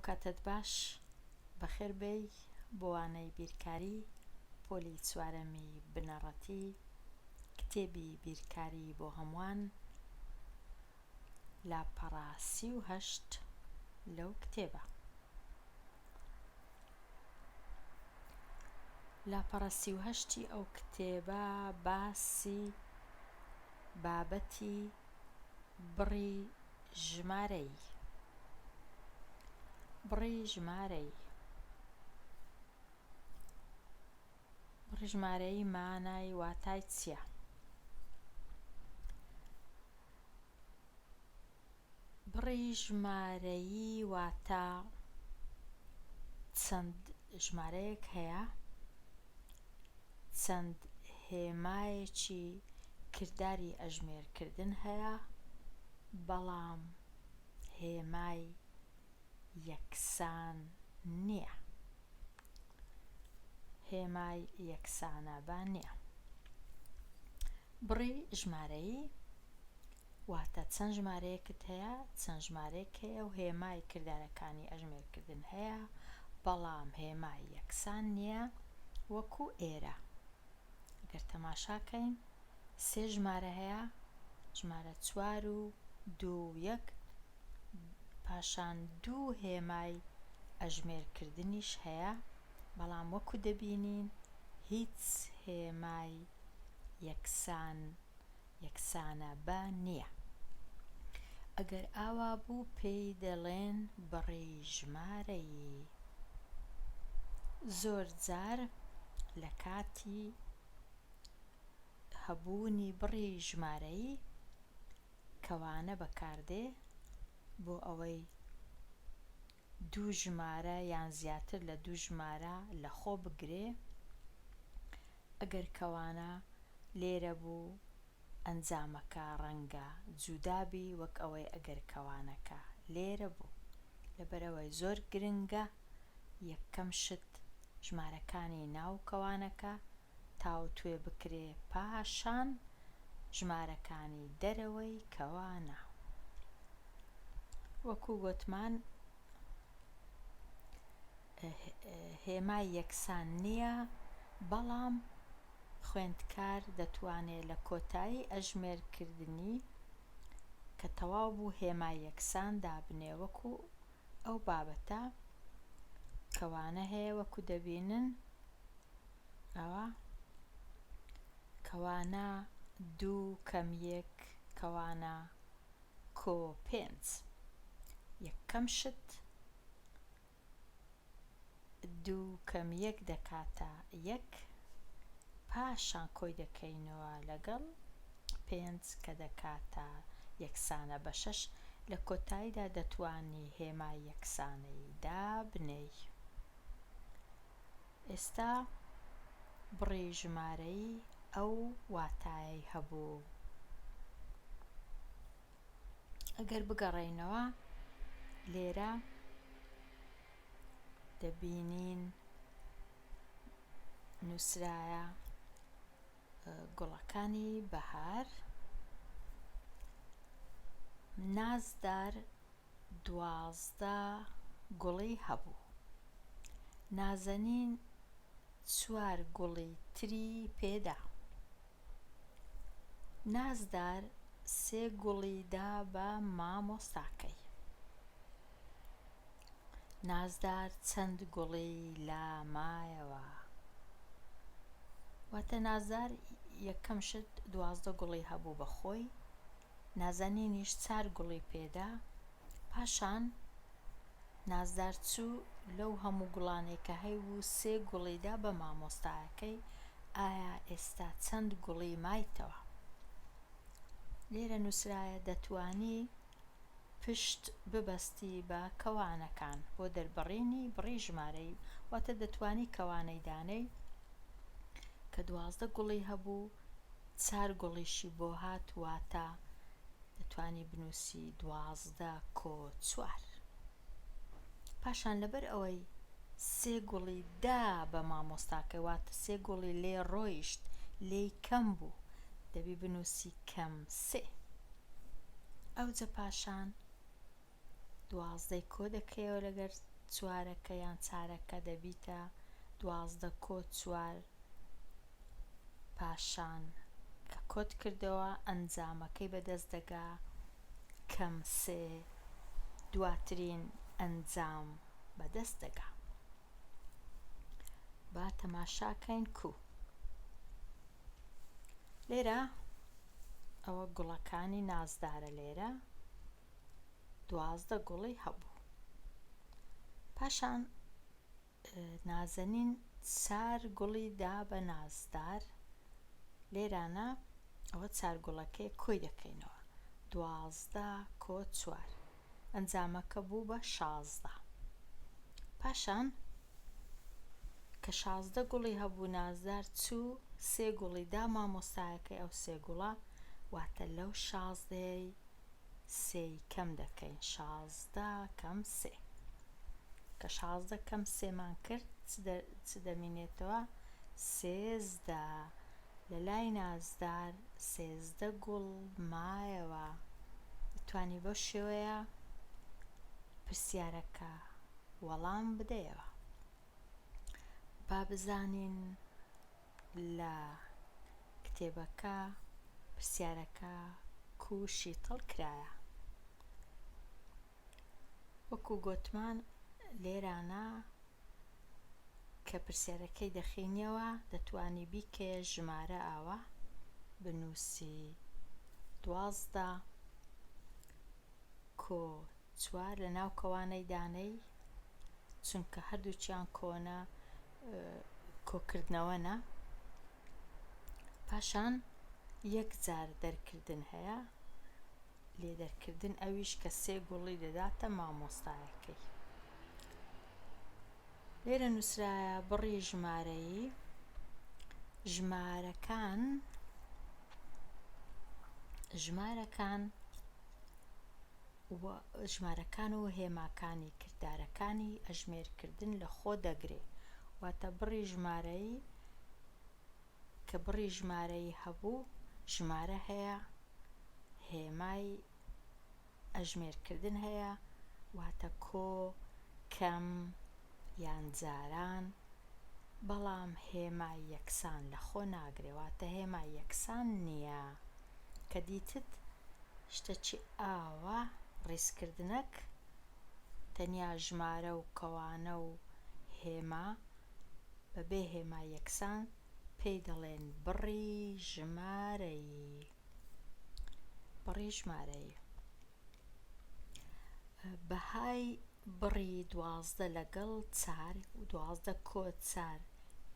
ئەوکاتەت باش بەخێر بێی بۆ وانەی بیرکاری پۆلی چوارەمی بنەڕەتی کتێبی بیرکاری بۆ هەمووان لاپەڕە 38 لەو کتێبە. لاپەڕە 38 ی ئەو کتێبە باسی بابەتی بڕی ژمارەی بڕی ژمارەی بڕی ژمارەیی مانای واتای چییە؟ بڕی ژمارەیی واتە چەند ژمارەیەک هەیە چەند هێمایەکی کرداری ئەژمێرکردن هەیە بەڵام هێمای یەکسان نییە. هێمای یەکسانە بە نییە. بڕی ژمارەیی واتە چەند ژمارەیەکت هەیە، چەند ژمارەیەک هەیە و هێمای کردارەکانی ئەژمێرکردن هەیە، بەڵام هێمای یەکسان نییە وەکو ئێرە. گەر تەماشا کەین سێ ژمارە هەیە، ژمارە چوار و دوو و یەک، پاشان دوو هێمای ئەژمێرکردنیش هەیە، بەڵام وەکو دەبینین هیچ هێمای یەکسان یەکسانە بە نییە. ئەگەر ئاوا بوو پێی دەڵێن بڕی ژمارەیی. زۆر جار لە کاتی هەبوونی بڕی ژمارەیی کەوانە بەکاردێ بۆ ئەوەی دوو ژمارە یان زیاتر لە دوو ژمارە لە خۆ بگرێ، ئەگەر کەوانە لێرە بوو ئەنجامەکە ڕەنگە جودا بی وەک ئەوەی ئەگەر کەوانەکە لێرە بوو. لەبەرئەوەی زۆر گرنگە یەکەم شت ژمارەکانی ناو کەوانەکە تاوتوێ بکرێ پاشان ژمارەکانی دەرەوەی کەوانە. وەکو گۆتمان هێمای یەکسان نییە، بەڵام خوێندکار دەتوانێ لە کۆتایی ئەژمێرکردنی کە تەواو بوو هێمای یەکسان دابنێ وەکو ئەو بابەتە کەوانە هەیە وەکو دەبینن ئەوە کەوانە دوو کەم یەک کەوانە کۆ پێنج یەکەم شت دوو کەم یەک دەکاتە یەک پاشان کۆی دەکەینەوە لەگەڵ پێنج کە دەکاتە یەکسانە بە شەش لە کۆتاییدا دەتوانی هێمای یەکسانەی دابنێی. ئێستا بڕی ژمارەیی ئەو واتایەی هەبوو. ئەگەر بگەڕێینەوە لێرە دەبینین نووسرایە گوڵەکانی بەهار نازدار 12 گوڵی هەبوو. نازەنین چوار گوڵی تری پێدا. نازدار سێ گوڵی دا بە مامۆستاکەی. نازدار چەند گوڵی لا مایەوە؟ واتە نازدار یەکەم شت 12 گوڵی هەبوو بە خۆی، نازەنینیش چار گوڵی پێدا، پاشان نازدار چوو لەو هەموو گوڵانەی کە هەیبوو سێ گوڵی دا بە مامۆستایەکەی، ئایا ئێستا چەند گوڵی مایتەوە؟ لێرە نووسرایە دەتوانی پشت ببەستی بە کەوانەکان بۆ دەربڕینی بڕی ژمارەی، واتە دەتوانی کەوانەی دانەی کە 12 گوڵی هەبوو چار گوڵیشی بۆ هات واتە دەتوانی بنووسی 12 کۆ چوار. پاشان لەبەر ئەوەی سێ گوڵی دا بە مامۆستاکەی واتە سێ گوڵی لێ ڕۆیشت لێی کەم بوو دەبی بنووسی کەم سێ ئەوجە پاشان. دوازدەی کۆ دەکەیەوە لەگەر چوارەکە یان چارەکە دەبیتە 12 کۆ چوار پاشان کە کۆت کردەوە ئەنجامەکەی بەدەست دەگا کەم سێ دواترین ئەنجام بەدەست دەگا. با تەماشاکەین کو لێرە ئەوە گوڵەکانی نازدارە لێرە 12 گوڵی هەبوو پاشان نازەنین چار گوڵی دا بە نازدار لێرانە ئەوە چار گوڵەکەی کۆی دەکەینەوە 12 کۆ چوار ئەنجامەکە بوو بە 16 پاشان کە 16 گوڵی هەبوو نازدار چوو سێ گوڵی دا مامۆستایەکەی ئەو سێ گوڵە واتە لەو شازدەیەی سێی کەم دەکەین 16 کەم سێ کە 16 کەم سێمان کرد چ دەمینێتەوە 13 لە لای نازدار 13 گوڵ مایەوە دەتوانی بەو شێوەیە پرسیارەکە وەڵام بدەیەوە با بزانین لە کتێبەکە پرسیارەکە کو شیتەڵ کرایە وەکو گۆتمان لێرانە کە پرسیارەکەی دەخینیەوە دەتوانی بیکەیە ژمارە ئاوا بنووسی 12 کۆ چوار لە ناو کەوانەی دانەی چونکە هەردووکیان کۆنە کۆکردنەوەنە پاشان یەک جار دەرکردن هەیە لێ دەرکردن ئەویش کە سێ گوڵی دەداتە مامۆستایەکەی لێرە نووسرایە بڕی ژمارەیی ژمارەکان ژمارەکان و ژمارەکان و هێماکانی کردارەکانی ئەژمێرکردن لە خۆ دەگرێ واتە بڕی ژمارەیی کە بڕی ژمارەیی هەبوو ژمارە هەیە هێمای ئەژمێرکردن هەیە واتە کۆ، کەم یان جاران، بەڵام هێمای یەکسان لە خۆ ناگرێ واتە هێمای یەکسان نییە. کە دیتت شتەکی ئاوا ڕیزکردنەک تەنیا ژمارە و کەوانە و هێما بە بێ هێمای یەکسان پێی دەڵێن بڕی ژمارەیی. بڕی ژمارەیی. بەهای بڕی 12 لەگەڵ چار و 12 کۆ چار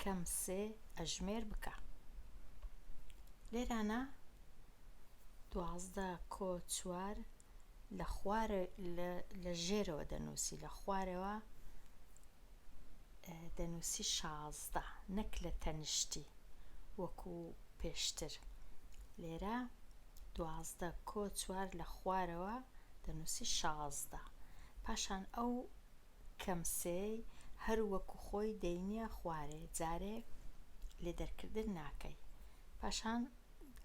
کەم سێ ئەژمێر بکە. لێرانە 12 کۆ چوار لە خوارە لە ژێرەوە دەنووسی لە خوارەوە دەنووسی 16 نەک لە تەنیشتی وەکو پێشتر لێرە 12 کۆ چوار لە خوارەوە دەنووسی 16 پاشان ئەو کەم سێی هەر وەکو خۆی دەینیە خوارێ جارێ لێ دەرکردن ناکەی پاشان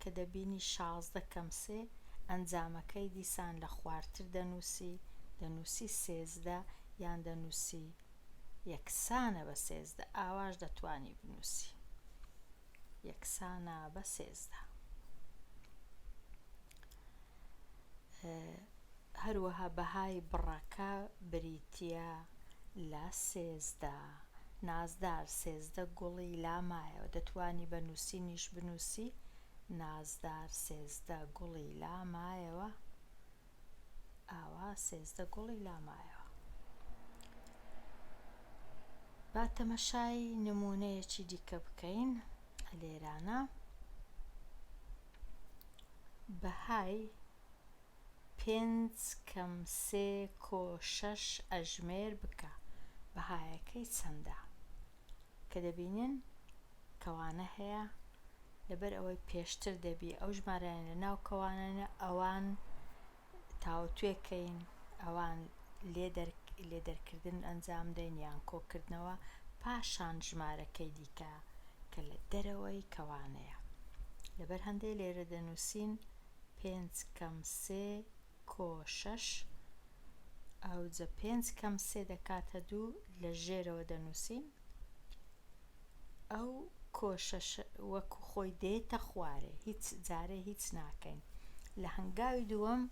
کە دەبینی 16 کەم سێ ئەنجامەکەی دیسان لە خوارتر دەنووسی دەنووسی 13 یان دەنووسی یەکسانە بە 13 ئاواش دەتوانی بنووسی یەکسانە بە 13. هەروەها بەهای بڕەکە بریتییە لە 13. نازدار 13 گوڵی لا مایەوە. دەتوانی بە نووسینیش بنووسی نازدار 13 گوڵی لا مایەوە. ئاوا 13 گوڵی لا مایەوە. با تەمەشای نموونەیەکی دیکە بکەین لێرانە بەهای پێنج کەم سێ کۆ شەش ئەژمێر بکە بەهایەکەی چەندە کە دەبینن کەوانە هەیە لەبەر ئەوەی پێشتر دەبی ئەو ژمارەیان لە ناو کەوانەنە ئەوان تاوتوێکەین ئەوان لێ دەرکردن ئەنجام دەین یان کۆکردنەوە پاشان ژمارەکەی دیکە کە لە دەرەوەی کەوانەیە لەبەر هەندێ لێرە دەنووسین پێنج کەم سێ کۆ شەش. ئەوجە پێنج کەم سێ دەکاتە دوو لە ژێرەوە دەنووسین ئەو کۆ شەش وەکو خۆی دێتە خوارێ هیچ جارێ هیچ ناکەین لە هەنگاوی دووەم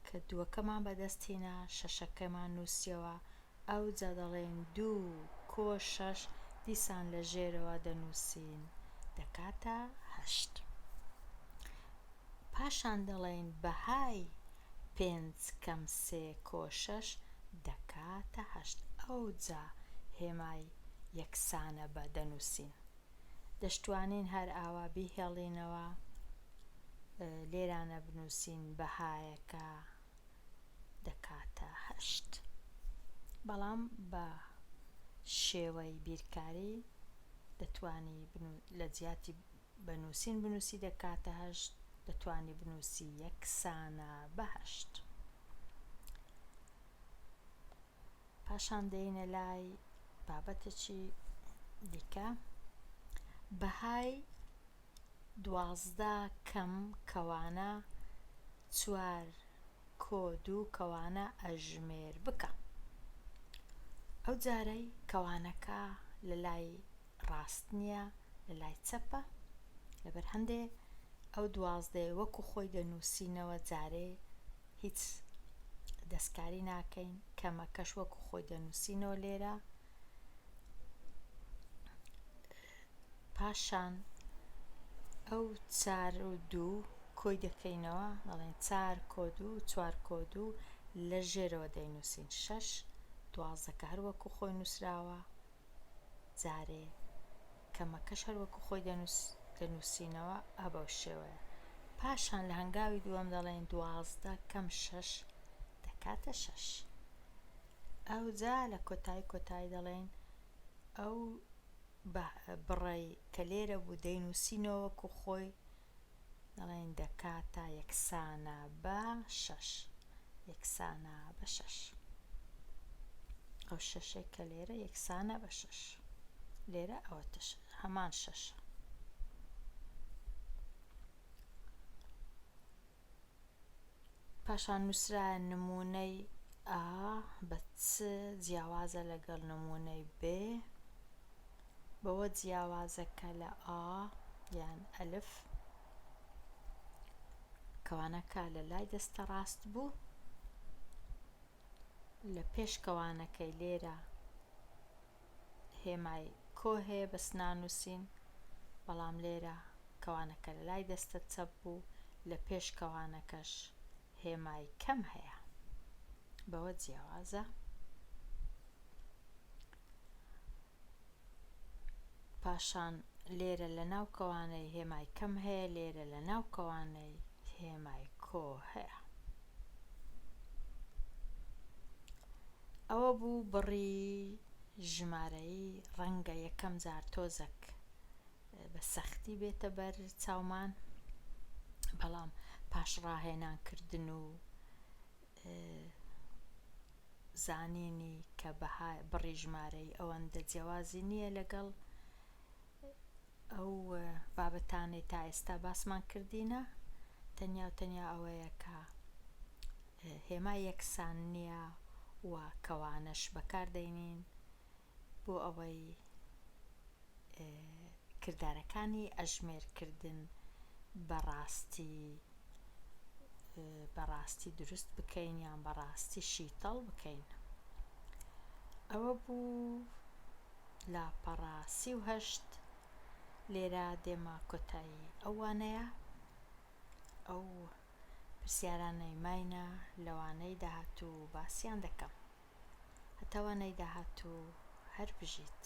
کە دووەکەمان بەدەست هینا شەشەکەمان نووسیەوە ئەوجا دەڵێین دوو کۆ شەش دیسان لە ژێرەوە دەنووسین دەکاتە هەشت. پاشان دەڵێین بەهای پێنج کەم سێ کۆ شەش دەکاتە هەشت ئەوجا هێمای یەکسانە بە دەنووسین. دەشتوانین هەر ئاوا بیهێڵینەوە لێرانە بنووسین بەهایەکە دەکاتە هەشت. بەڵام بە شێوەی بیرکاری دەتوانی لە جیاتی بە نووسین بنووسی دەکاتە هەشت، دەتوانی بنووسی یەکسانە بە هەشت. پاشان دێینە لای بابەتێکی دیکە بەهای 12 کەم کەوانە چوار کۆ دوو کەوانە ئەژمێر بکە. ئەو جارەی کەوانەکە لە لای ڕاست نییە لە لای چەپە لەبەر هەندێ ئەو دوازدەیە وەکو خۆی دەنووسینەوە جارێ هیچ دەستکاری ناکەین کەمەکەش وەکو خۆی دەنووسینەوە لێرە پاشان ئەو چار و دوو کۆی دەکەینەوە دەڵێن چار کۆ دوو چوار کۆ دوو لە ژێرەوە دەینووسین شەش دوازدەکە هەر وەکو خۆی نووسراوە جارێ کەمەکەش هەر وەکو خۆی دەنووسینەوە ئا بەو شێوەیە پاشان لە هەنگاوی دووەم دەڵێن دوازدە کەم شەش دەکاتە شەش ئەوجا لە کۆتایی کۆتایی دەڵێن ئەو بڕەی کە لێرە بوو دەینووسینەوە وەکو خۆی دەڵێن دەکاتە یەکسانە بە شەش یەکسانە بە شەش ئەو شەشێک کە لێرە یەکسانە بە شەش لێرە ئەوەتە هەمان شەشە. پاشان نووسرایە نموونەی ئا بە چ جیاوازە لەگەڵ نموونەی بێ بەوە جیاوازە کە لە ئا یان ئەلف کەوانەکە لە لای دەستە ڕاست بوو لە پێش کەوانەکەی لێرە هێمای کۆ هەیە بەس نانووسین بەڵام لێرە کەوانەکە لە لای دەستە چەپ بوو لە پێش کەوانەکەش هێمای کەم هەیە بەوە جیاوازە. پاشان لێرە لە ناو کەوانەی هێمای کەم هەیە لێرە لە ناو کەوانەی هێمای کۆ هەیە. ئەوە بوو بڕی ژمارەیی ڕەنگە یەکەم جار تۆزەک بە سەختی بێتە بەر چاومان بەڵام پاش ڕاهێنان کردن و زانینی کە بەها بڕی ژمارەی ئەوەندە جیاوازی نییە لەگەڵ ئەو بابەتانەی تا ئێستا باسمان کردینە تەنیا و تەنیا ئەوەیە کە هێما یەکسان نییە و کەوانەش بەکار دەینین بۆ ئەوەی کردارەکانی ئەژمێرکردن بە ڕاستی بە ڕاستی دروست بکەین یان بە ڕاستی شیتەڵ بکەین ئەوە بوو لاپەڕە 38 لێرە دێمە کۆتایی ئەو وانەیە ئەو پرسیارانەی ماینە لەوانەی داهاتوو باسیان دەکەم هەتا وانەی داهاتوو هەر بژیت.